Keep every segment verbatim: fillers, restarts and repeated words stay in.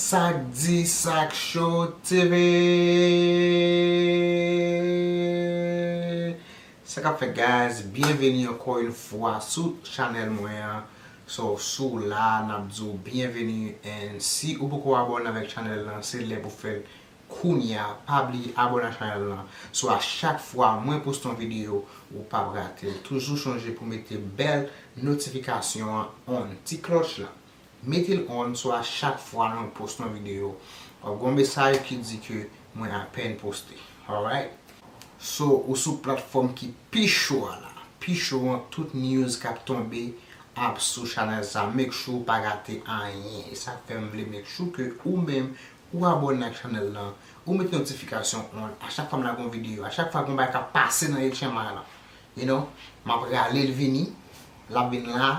Sak di, sak cho T V. Sa k ap fèt, guys? Byenveni ankò yon fwa sou chanèl mwen an. So, si w la, n ap di w byenveni. And si ou poko abòne avèk chanèl lan, se lè pou fè l kounye a. Pa bliye abòne ak chanèl lan. So, a chak fwa mwen poste yon videyo, ou p ap rate l. Toujou chonje pou mete bèl notifikasyon an on, ti klòch la. Mete l on, so a chak fwa mwen poste yon videyo, w ap gen yon mesaj ki di ke mwen apèn poste. Alright? So, ou sou platfòm ki pi cho a la. Pi cho an, tout news k ap tonbe ap sou chanèl sa. Make sure w pa rate anyen. E sa k fè m vle make sure ke ou menm, ou abòne ak chanèl lan, ou mete notifikasyon on. A chak fwa m lage yon videyo, a chak fwa gen yon bagay k ap pase nan H M I lan, you know, m ap rale l vini, l ap vin la,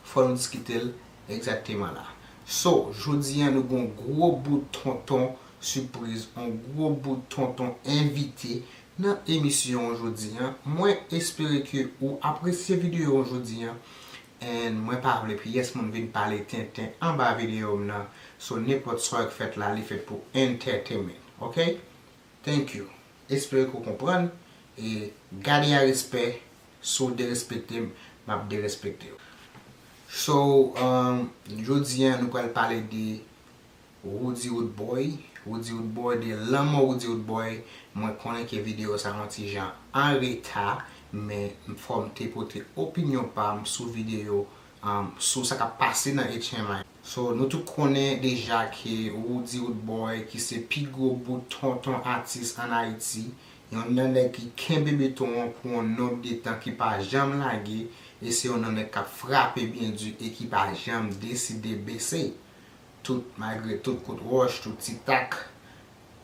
fò nou diskite l egzakteman la. So, jodi a nou gen yon gwo bout tonton sipriz, yon gwo bout tonton envite nan emisyon an jodi a. Mwen espere ke ou apresye videyo an jodi a. And mwen pa vle pyès moun vin pale tenten anba videyo m nan. So, nenpòt sa k fèt la, li fèt pou entertainment. Ok? Thank you. Espere ke w konprann. E gade a respè, si w derespekte m, m ap derespekte w. So, um, jodi a, nou pral pale de Roody Roodboy. Roody Roodboy, de lanmò Roody Roodboy. Mwen konnen ke videyo sa yon ti jan an reta, men fò m te pote opinyon pa m sou videyo, um, sou sa k ap pase nan H M I. So, nou tout konnen deja ke Roody Roodboy, ki se pi gwo bout tonton atis ann Ayiti, yon nan nèg ki kenbe beton an pou yon nonb de tan ki pa janm lage, e se yon nan nèg k ap frape byen di e ki pa janm deside bese. Tout, malgre tout kout wòch, tout ti tak,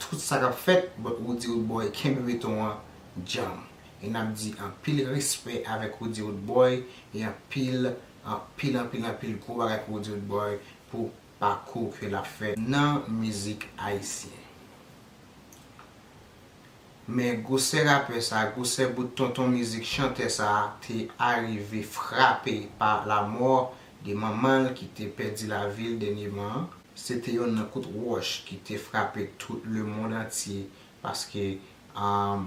tout sa k ap fèt, but Roody Roodboy kenbe beton an djanm. E n ap di anpil respè avèk Roody Roodboy e anpil, anpil, anpil, anpil gwo bagay pou Roody Roodboy pou pakou ke l ap fè nan mizik ayisyen. Men gwosè rapè sa, gwosè bout tonton mizik chantè sa te arive frape pa lamò de manman l ki te pèdi lavi l dènyèman an. Se te yonn nan kout wòch ki te frape tout lemonn antye, paske, um,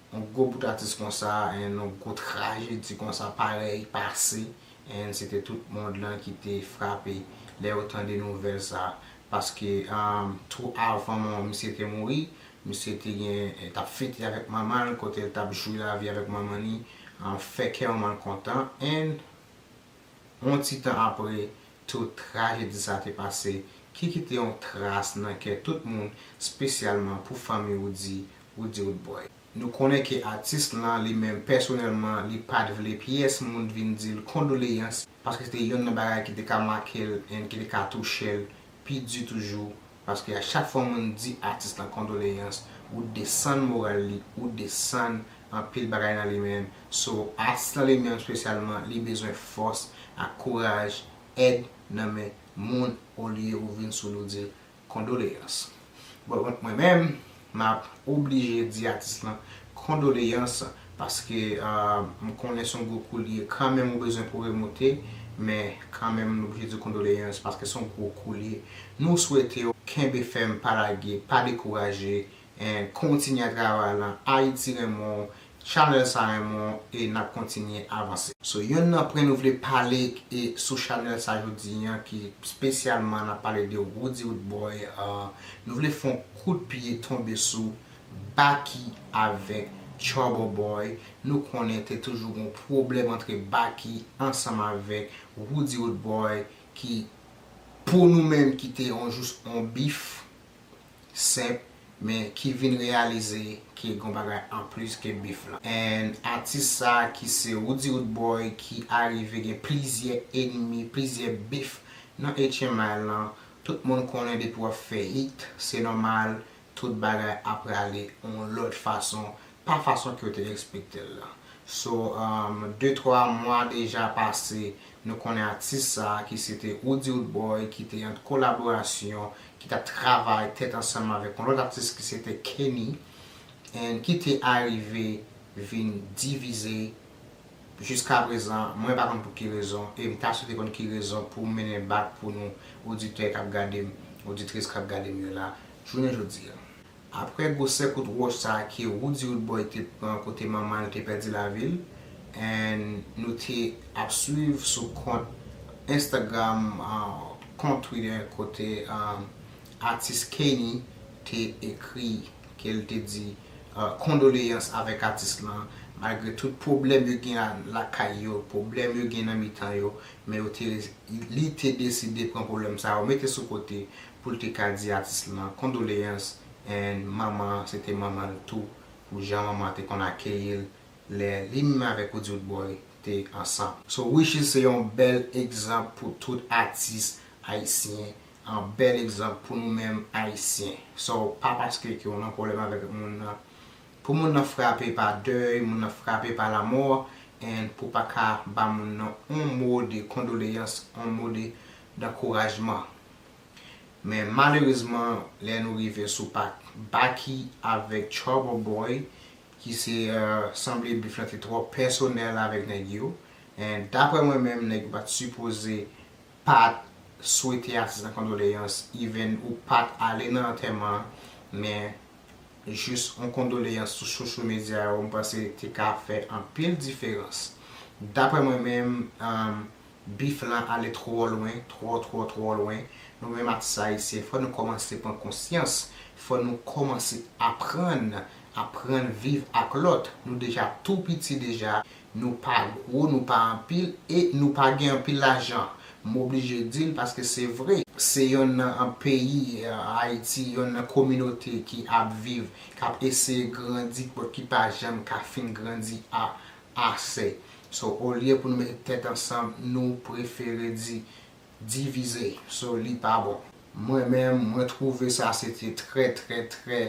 yon gwo bout atis konsa, and yon gwo trajedi konsa parèy pase, and se te tout mond lan ki te frape lè yo tande nouvèl sa, paske, um, tou avan misye te mouri, misye te gen, t ap fete avèk manman l, kote l t ap jwi lavi avèk manman li, um, fè kè manman l kontan, and yon ti tan apre, tout trajedi sa te pase, ki kite yon tras nan kè tout moun, espesyalman pou fanmi Roody, Roody Roodboy. Nou konnen ke atis lan, li menm, pèsonèlman, li pa t vle pyès moun vin di l kondoleyans, paske se te yonn nan bagay ki te ka make l, and ki te ka touche l pi di toujou, paske a chak fwa moun di atis lan kondoleyans, ou desann moral li, ou desann anpil bagay nan li menm. So, atis lan li menm espesyalman, li bezwen fòs ak kouraj, èd nan men moun, olye ou vin sou li ou di l kondoleyans. Bon, mwen, mwen menm, m ap oblije di atis lan kondoleyans, paske, ah, m konnen se yon gwo kou li ye, kanmenm ou bezwen pou remonte, men kanmenm nou oblije di kondoleyans, paske se yon gwo kou li ye. Nou swete w kenbe fèm, pa lage, pa dekouraje, and kontinye ak travay lan. Ayiti renmen w, chanèl sa renmen w, e n ap kontinye avanse. So, yonn nan pwen nou vle pale e sou chanèl sa jodi a, ki espesyalman n ap pale de Roody Roodboy, ah, nou vle fè yon kout pye tonbe sou Baky avèk Trouble Boy. Nou konnen te toujou gen pwoblèm antre Baky ansanm avèk Roody Roodboy, ki pou nou menm ki te yon jous yon bif senp, men ki vin reyalize ke gen bagay anplis ke bif lan. And atis sa ki se Roody Roodboy ki arive gen plizyè enmi, plizyè bif nan H M I lan. Tout moun konnen depi w ap fè hit, se nòmal, tout bagay ap prale yon lòt fason, pa fason ke w te ekspekte l lan. So, um, de twa mwa deja pase, nou konnen atis sa a ki se te Roody Roodboy, ki te an kolaborasyon, ki t ap travay tèt ansanm avèk yon lòt atis ki se te Kenny, and ki te arive vin divize. Jiska prezan, mwen pa konn pou ki rezon, e m ta swete konn ki rezon pou m mennen back pou nou, oditè k ap gade m, oditris k ap gade m yo la jounen jodi a. Apre gwosè kout wòch sa a ke Roody Roodboy te pran kote manman l te pèdi lavi l, and nou te ap swiv sou kont Instagram, uh, kont Twitter kote, um, atis Kenny te ekri ke l te di, uh, kondoleyans avèk atis lan, malgre tout pwoblèm yo gen lakay yo, pwoblèm yo gen nan mitan yo, men yo te, li te deside pran pwoblèm sa yo, mete sou kote pou l te ka di atis lan kondoleyans, and manman, se te manman l tou, pou jan manman te konn akeyi l lè li menm avèk Roody Roodboy te ansanm. So, which is se yon bèl egzanp pou tout atis ayisyen, yon bèl egzanp pou nou menm ayisyen. So, pa paske ke w nan pwoblèm avèk moun nan, pou moun nan frape pa dèy, moun nan frape pa lamò, and pou pa ka ba moun nan yon mo de kondoleyans, yon mo de, dankourajman. Men malerezman, lè nou rive sou Baky avèk Trouble Boy, ki se, euh, sanble bif lan te twò pèsonèl avèk nèg yo. And daprè mwen menm, nèg yo pa t sipoze pa t swete atis lan kondoleyans, even ou pa t ale nan antèman, men jis yon kondoleyans sou social media yo, m panse te ka fè anpil diferans. Daprè mwen menm, um, bif lan ale twò lwen, twò, twò, twò lwen. Nou menm atis ayisyen, fò nou kòmanse pran konsyans, fò nou kòmanse aprann, aprann viv ak lòt. Nou deja tou piti deja, nou pa gwo, nou pa anpil, e nou pa gen anpil lajan. M oblije di l paske se vre. Se yonn nan, an, peyi, eh, Ayiti, yonn nan kominote ki ap viv, k ap eseye grandi, but ki pa janm ka fin grandi a, ase. So, olye pou nou mete tèt ansanm, nou prefere di, divize. So, li pa bon. Mwen menm, mwen twouve sa se te trè, trè, trè,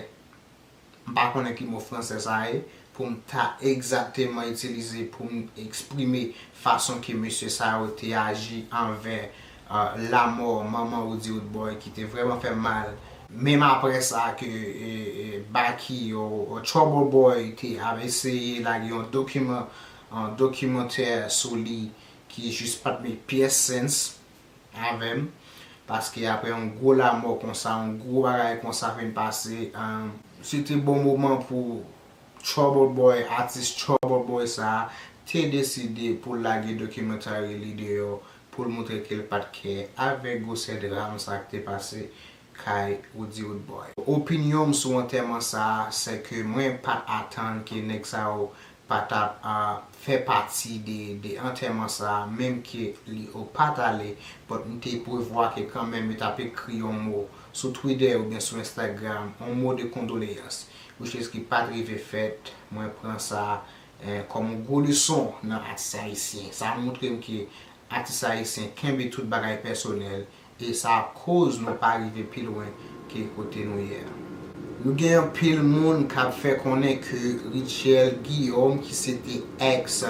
m pa konnen ki mo fransè sa ye, pou m ta egzakteman itilize pou m eksprime fason ke mesye sa yo te aji anvè, uh, lamò manman Roody Roodboy, ki te vrèman fè m mal. Menm apre sa ke, e, e, Baky, o, o Trouble Boy te ap eseye lage yon dokiman, yon dokimantè sou li ki jis pa t make pyès sens avè m, paske apre yon gwo lamò konsa, yon gwo bagay konsa fin pase, um, se te bon moman pou Trouble Boy, atis Trouble Boy sa a, te deside pou l lage dokimentary li deyò, pou l montre ke l pa t kè avèk gwosè dram sa k te pase kay Roody Roodboy. Opinyon m sou antèman sa a, se ke mwen pa t atann ke nèg sa yo pa t ap, ah, fè pati de, de antèman sa a, menm ke li o pa t ale, but m te prevwa ke kanmenm yo t ap ekri yon mo sou Twitter oubyen sou Instagram, yon mo de kondoleyans, which is ki pa t rive fèt. Mwen pran sa, eh, kòm yon gwo leson nan atis ayisyen. Sa montre m ke atis ayisyen kenbe tout bagay pèsonèl, e sa ap koz nou pa rive pi lwen ke kote nou ye a. Nou gen anpil moun k ap fè konnen ke Rutshelle Guillaume, ki se te ex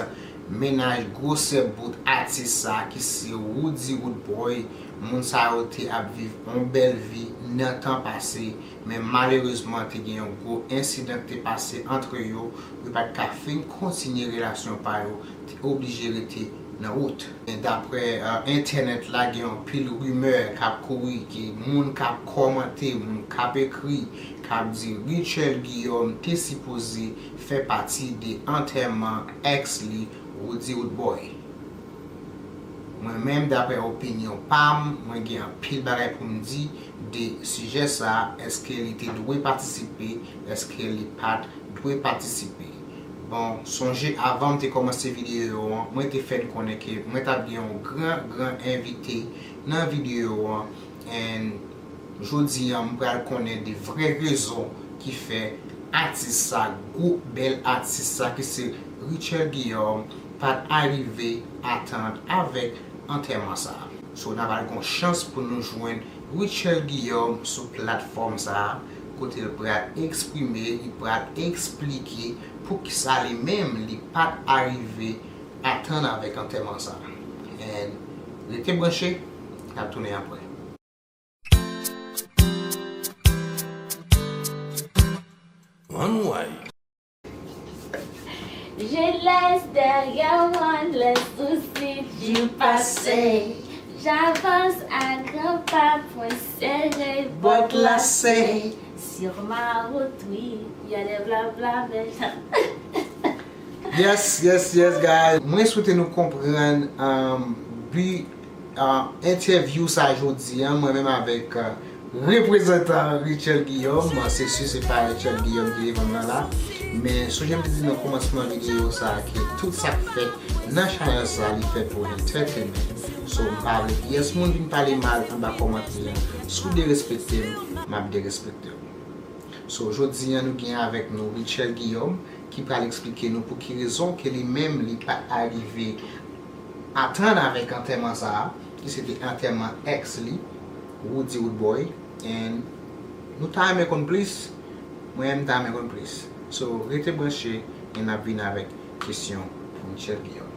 mennaj gwosè bout atis sa, ki se Roody Roodboy, moun sa yo te ap viv yon bèl vi nan tan pase, men malerezman te gen yon gwo ensidan ki te pase antre yo, yo pa t ka fin kontinye relasyon pa yo, te oblije rete nan wout. E daprè, eh, entènèt la, gen yon pil rimè k ap kouri, ke moun k ap kòmante, moun k ap ekri, k ap di Rutshelle Guillaume te sipoze fè pati de antèman ex li, Roody Roodboy. Mwen menm, daprè opinyon pa m, mwen gen anpil bagay pou m di de sijè sa a. Èske li te dwe patisipe? Èske li pa t dwe patisipe? Bon, sonje avan m te kòmanse videyo an, mwen te fè n konnen ke mwen t ap gen yon gran, gran envite nan videyo an. And jodi an, m pral konnen de vrè rezon ki fè atis sa, gwoup bèl atis sa ki se Rutshelle Guillaume, pa t arive atann avèk antèman sa. So, n a pral gon chans pou nou jwenn Rutshelle Guillaume sou platfòm sa, kote l pral eksprime, li pral eksplike poukisa li menm li pa t arive atann avèk antèman sa. And rete branche, n ap tounen apre. Ann wè. Je laisse derrière moi les soucis du passé. J'avance à grands pas, poing serré, bottes lacées. Sur ma route, oui, y a des blabla, mais Yes, yes, yes, guys. Mwen swete nou konprann um, bi uh, entèvyou sa jodi an, mwen menm avèk uh, reprezantan Richel Guillaume. Se si se pa Richel Guillaume ki devan mwen la. Men sonje m te di nan kòmansman videyo sa ke tout sa k fèt nan chanèl sa li fèt pou entertainment. So m pa vle pyès moun vin pale mal anba kòmantè an. Si w derespekte m, m ap derespekte w. So jodi an nou gen avèk nou Richel Guillaume ki pral eksplike nou pou ki rezon ke li menm li pa t arive atann avèk antèman sa a, ki se te antèman ex li, Roody Roodboy, and nou ta renmen konn plis, mwen menm m ta renmen konn plis. So rete branche, e n ap vin avèk kesyon pou Richel Guillaume.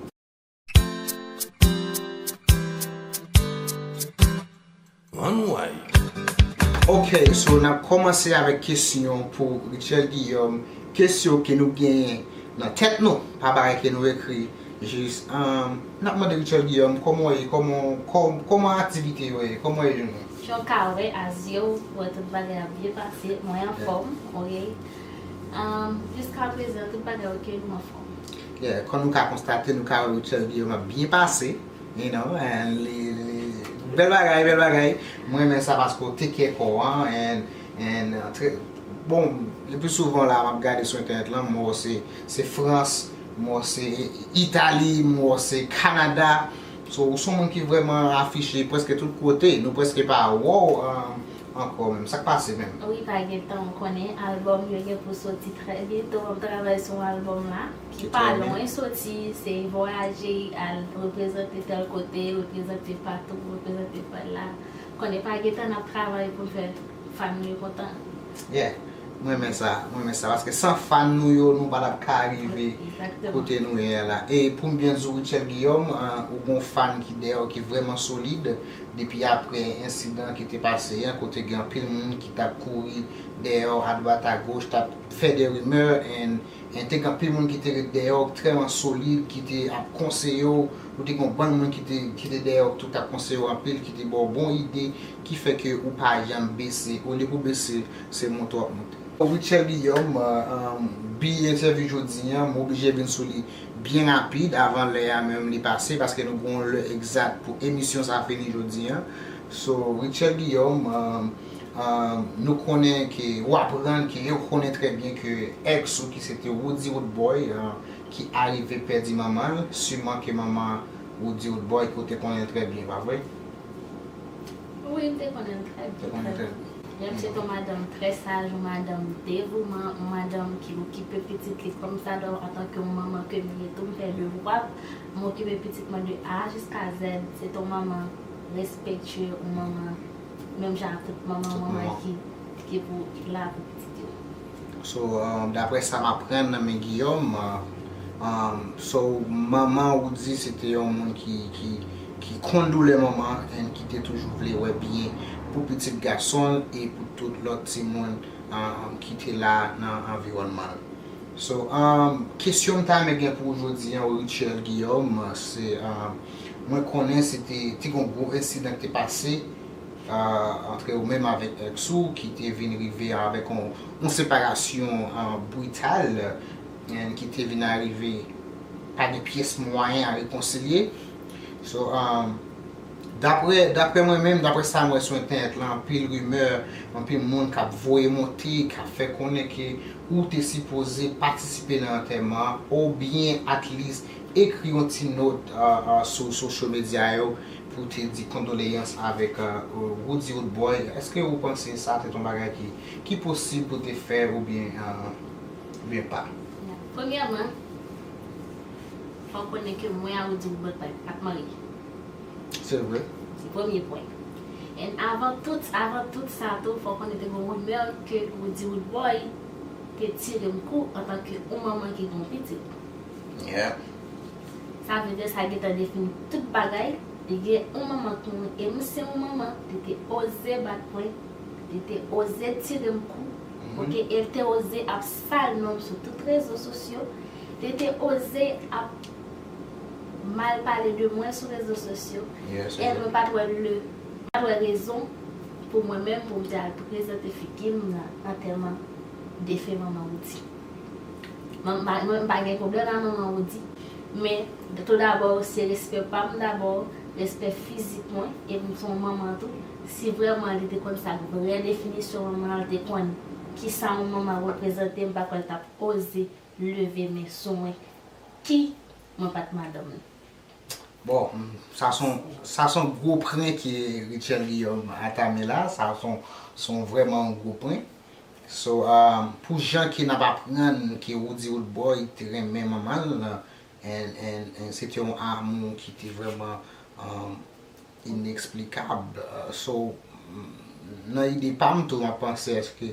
Ann wè. Ok, so n ap kòmanse avèk kesyon pou Richel Guillaume. Kesyon ke nou genyen nan tèt nou, pa bagay ke nou ekri. Jis, um, n ap mande Richel Guillaume kòman w ye, kòman, kòm, kòman aktivite yo ye, kòman w ye jounen? Jan w ka wè a zye w, wè tout bagay ap byen pase, mwen anfòm, ok. Um, jiska prezan, tout bagay ok, nou anfòm. Yeah, kòm nou ka konstate, nou ka wè Richel Guillaume ap byen pase. You know, and li, li, bèl bagay, bèl bagay. Mwen renmen sa paske w take care kò w an, and, and, uh, trè, bon, le pli souvan la, m ap gade sou entènèt lan, m wè w se, se Frans, m wè w se Itali, m wè w se Kanada. So, ou se yon moun ki vrèman afiche prèske tout kote. Nou prèske pa wè w, um, ankò menm. Sa k pase menm? Wi, pa gen tan, ou konnen, albòm yo gen pou soti trè byento. M ap travay sou yon albòm la ki pa lwen soti, se vwayaje, al reprezante tèl kote, reprezante patou, reprezante pa la. Konnen pa gen tan n ap travay pou n fè fan nou yo kontan. Yeah. Mwen renmen sa, mwen renmen sa, paske san fan nou yo, nou pa t ap ka rive kote nou ye a la. E pou m byen di w, Richel Guillaume, uh, ou gen yon fan ki dèyè w ki vrèman solid. Depi apre ensidan ki te pase an, kote gen anpil moun ki t ap kouri dèyè w adwat agoch, t ap fè de rimè, and, and te gen anpil moun ki te ret dèyè w, trèman solid, ki te ap konseye w, ou te gen yon bann moun ki te, ki te dèyè w tou, t ap konseye w anpil, ki te ba w bon ide, ki fè ke ou pa janm bese. Olye pou bese, se monte w ap monte. Richel Guillaume, uh, um, bi entèvyou jodi an, m oblije vin sou li byen rapid avan lè a menm li pase, paske nou gen yon lè egzak pou emisyon sa fini jodi an. So, Richel Guillaume, um, um, nou konnen ke, ou aprann ke, ou konnen trè byen ke ex ou ki se te Roody Roodboy, uh, ki arive pèdi manman l, siman ke manman Roody Roodboy ke w te konnen l trè byen, pa vre? Wi, m te konnen l trè byen. Te konnen l trè byen. Yap se yon madanm trè saj, yon madanm devouman, yon madanm ki okipe pitit li kòmsadò antanke yon manman ke m ye tou, m fè devwa m, m okipe pitit mwen de A jiska Z. Se te yon manman respektye, yon manman menm jan ak tout manman, manman ki, ki pou la pou pitit yo. So, um, daprè sa m aprann nan men Guillaume, uh, um, so, manman ou di se te yon moun ki, ki, ki konn doulè manman and ki te toujou vle wè byen pou pitit gason l e pou tout lòt timoun, um, ki te la nan anviwònman l. So, um, kesyon m ta renmen gen pou ou jodi an, Richel Guillaume, se, um, mwen konnen se te, te gen yon gwo ensidan ki te pase, uh, antre ou menm avèk ex ou ki te vin rive avèk yon, yon separasyon, uh, brital, and ki te vin arive pa gen pyès mwayen a rekonsilye. So, um, daprè, daprè mwen menm, daprè sa m wè sou entènèt la, anpil rimè, anpil moun k ap voye monte, k ap fè konnen ke ou te sipoze patisipe nan antèman an, oubyen at least ekri yon ti nòt, uh, uh, sou social media yo pou te di kondoleyans avèk, uh, Roody Roodboy. Èske ou panse sa te t yon bagay ki, ki posib pou te fè oubyen, uh, oubyen pa? Premyèman, fò w konnen ke mwen a Roody Roodboy pa, pa t marye. Se vre. Se premye pwen. And avan tout, avan tout sa tou, fò w konnen te gen yon rimè ke Roody Roodboy te tire m kou antanke yon manman ki gen yon pitit. Yeah. Sa vle di sa gentan defini tout bagay. Li gen yon manman ki mouri, e m se yon manman, li te oze bat mwen, li te oze tire m kou, oke, e li te oze ap sal non m sou tout rezo sosyo, li te oze ap Mal pale de mwen sou rezo sosyo. Yes, E mwen pa t wè le, pa t wè rezon pou mwen menm pou m te al prezante figi m nan antèman defen manman Woody. Mwen pa gen pwoblèm a manman Woody. Men tou dabò se respè pa m dabò, respè fizik mwen, e m se yon manman tou. Si vrèman li te konn sa k vrè definisyon manman an, li te konn kisa yon manman reprezante, m pa kwè l t ap oze leve men sou mwen. Ki mwen pa t madanm li. Bon, sa son sa son gwo prank ke Rutshelle Guillaume atame la, sa son son vrèman yon gwo prank. So, um, pou jan ke n ap aprann ke Woody Woodboy te renmen manman l, and, and, and se te yon amou ki te vrèman um, ineksplikab. Uh, so, nan ide pa m tou, m ap panse èske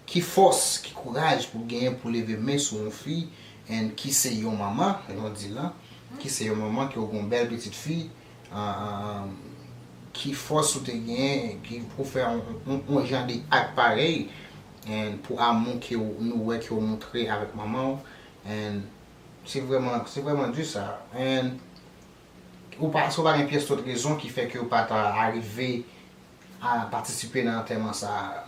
ki fòs, ki kouraj pou genyen pou leve men sou yon fi and ki se yon manman, jan w di la, ki se yon manman, ke w gen yon bèl pitit fi, uh, ki fòs ou te genyen ki pou fè yon, yon, yon jan de ak parèy and pou amou ke w, nou wè ke w montre avèk manman w and se vrèman, se vrèman di sa. And ou pa, si w pa gen pyès lòt rezon ki fè ke w pa ta arive a patisipe nan antèman sa a,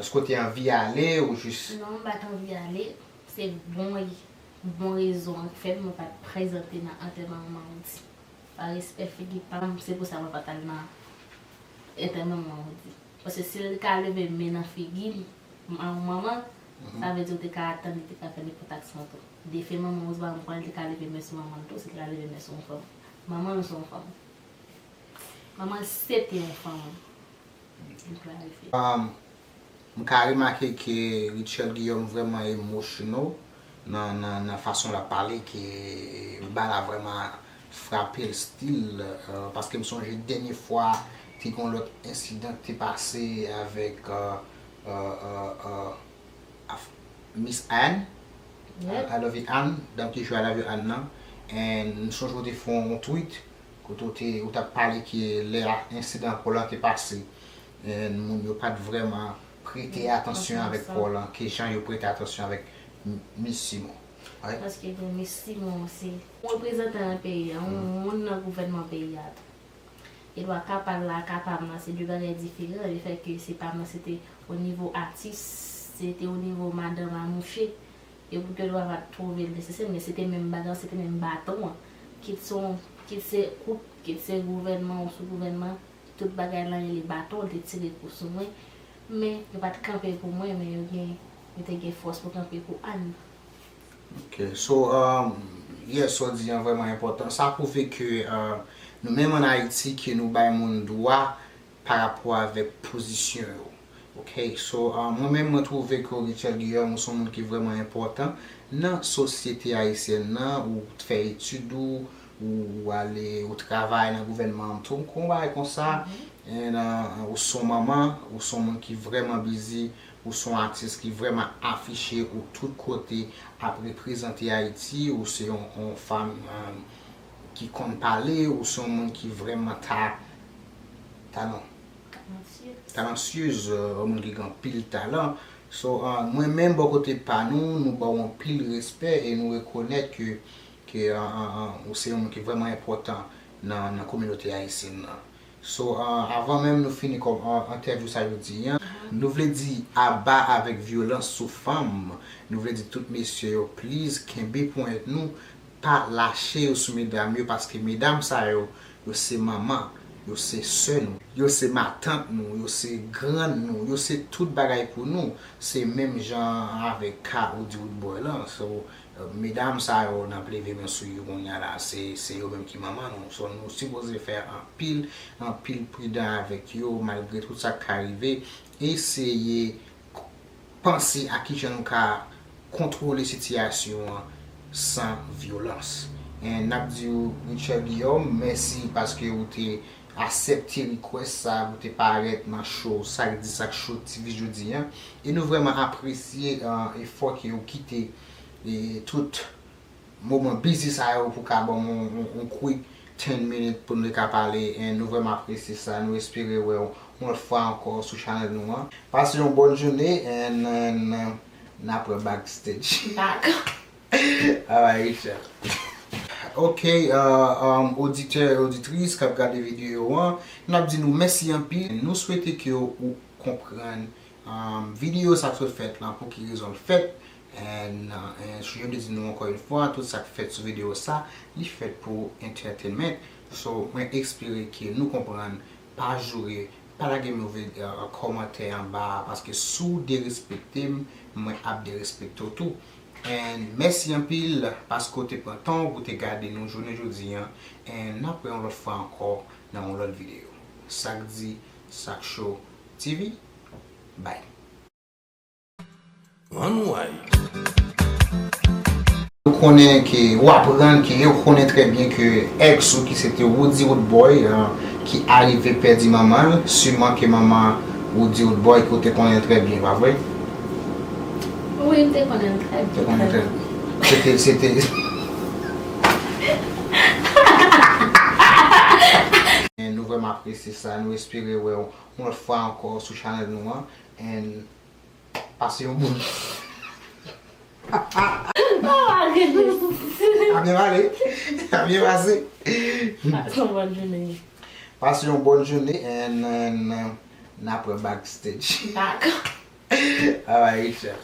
èske w te anvi ale ou jis? Non, m pa t anvi ale. Se bon, bon rezon an k fè mwen pa t prezante nan antèman manman Woody. Pa respè figi pa m, se pou sa mwen pa t al nan antèman manman Woody. Paske si l ka leve men nan figi m, a yon manman, sa vle di w te ka atann li te ka fè nenpòt aksyon tou. Defen manman Woody pa m kwè li te ka leve men sou manman l tou, si l te ka leve men sou yon fanm. Manman l se yon fanm. Manman l se te yon fanm. M klarifye. Um, m ka remake ke Rutshelle Guillaume vrèman emotional nan, nan, nan fason l ap pale, ke bal la vrèman frape l still, uh, paske m sonje dènye fwa te gen yon lòt ensidan ki te pase avèk uh, uh, uh, uh, Miss Anne. Yep. I love you Anne, dam ki jwe I love you Anne nan. And m sonje w te fè yon tweet kote w te, ou t ap pale ke lè ensidan Paul lan te pase, and moun yo pa t vrèman prete atansyon avèk Paul lan, ke jan yo prete atansyon avèk Miss Simon. Right? Paske bon, Miss Simon se yon reprezantan nan peyi a, yon moun nan gouvènman peyi a tou. Edwa Kapab la, Kapab la, se de bagay diferan. Lefètke se pa m nan, se te o nivo atis, se te o nivo madanm a mouche. E poutèt Edwa pa t twouve l nesesè, men se te menm bagay, se te menm baton an. Kit se yon, kit se koup, kit se gouvènman ou sou gouvènman, tout bagay lan rele baton, li te tire kou sou mwen. Men yo pa t kanpe pou mwen, men yo gen, yo te gen fòs pou kanpe pou Anne. Ok, so, um, yes, sa w di an vrèman enpòtan. Sa pwouve ke uh, nou menm ann Ayiti, ke nou bay moun dwa pa rapò avèk pozisyon yo. Ok, so, uh, mwen menm, mwen twouve ke Rutshelle Guillaume, ou se yon moun ki vrèman enpòtan nan sosyete ayisyèn nan, ou fè etid ou, ou, ou ale, ou travay nan gouvènman an tou, m kwè yon bagay konsa, and, uh, ou se yon manman, ou se yon moun ki vrèman busy, ou se yon atis ki vrèman afiche ou tout kote ap reprezante Ayiti, ou se yon, yon fanm um, ki konn pale, ou se yon moun ki vrèman ta, talan, talansyez, uh, yon moun ki gen anpil talan. So, uh, mwen menm bò kote pa nou, nou ba w anpil respè e nou rekonèt ke, ke uh, uh, uh, ou se yon moun ki vrèman enpòtan nan, nan kominote ayisyèn nan. So, uh, avan menm nou fini kòm uh, entèvyou sa jodi an, nou vle di aba avèk vyolans sou fanm. Nou vle di tout mesye yo, please, kenbe ponyèt nou, pa lache yo sou medam yo, paske medam sa yo, yo se manman, yo se sè nou, yo se matant nou, yo se grann nou, yo se tout bagay pou nou. Se menm jan avèk ka Woody Woodboy lan. So, medam sa yo n ap leve men sou yo kounye a la, se, se yo menm ki manman nou. So, nou sipoze fè anpil, anpil pridan avèk yo, malgre tout sa k ka rive. Eseye panse a kijan nou ka kontwole sitiyasyon an san vyolans. And n ap di w, Rutshelle Guillaume, mèsi paske ou te aksepte request sa pou te parèt nan show Sa k Di Sa K Show T V jodi an. E nou vrèman apresye uh, efò ke ou kite e tout moman busy sa yo pou ka ban m yon, yon, yon quick ten minutes pou nou te ka pale. And nou vrèman apresye sa. Nou espere wè w yon lòt fwa ankò sou channel nou an. Pase yon bòn jounen and, and uh, n ap wè backstage. Dakò. Alright, Rutshelle. Ok, uh, um, oditè e oditris k ap gade videyo an, n ap di nou mèsi anpil. Nou swete ke ou konprann um, videyo sa k sot fèt lan, pou ki rezon l fèt. And, uh, and jan m te di nou ankò yon fwa, tout sa k fèt sou videyo sa, li fèt pou entertainment. So, mwen espere ke nou konprann. Pa joure, pa lage move uh, kòmantè anba a, paske si w derespekte m, mwen ap derespekte w tou. And mèsi anpil paske w te pran tan w pou te gade nou jounen jodi an. And n ap wè yon lòt fwa ankò nan yon lòt videyo. Sa k di, sa k cho, T V. Bye. Ann wè. Ou konnen ke, ou aprann ke, ou konnen trè byen ke ex ou ki se te Roody Roodboy, uh, ki arive pèdi manman l, siman ke manman Roody Roodboy ke ou te konnen l trè byen, pa vre? Wi, m te konnen l trè byen. Te konnen trè byen. Se te, se te. And nou vrèman apresye sa, nou espere wè w yon lòt fwa ankò sou chanèl nou an. And pase yon bon. Oh, arete. A byen pale. A byen pase. Pase yon bòn jounen. Pase yon bòn jounen and, and uh, n ap wè backstage. Dakò. Alright, Richard.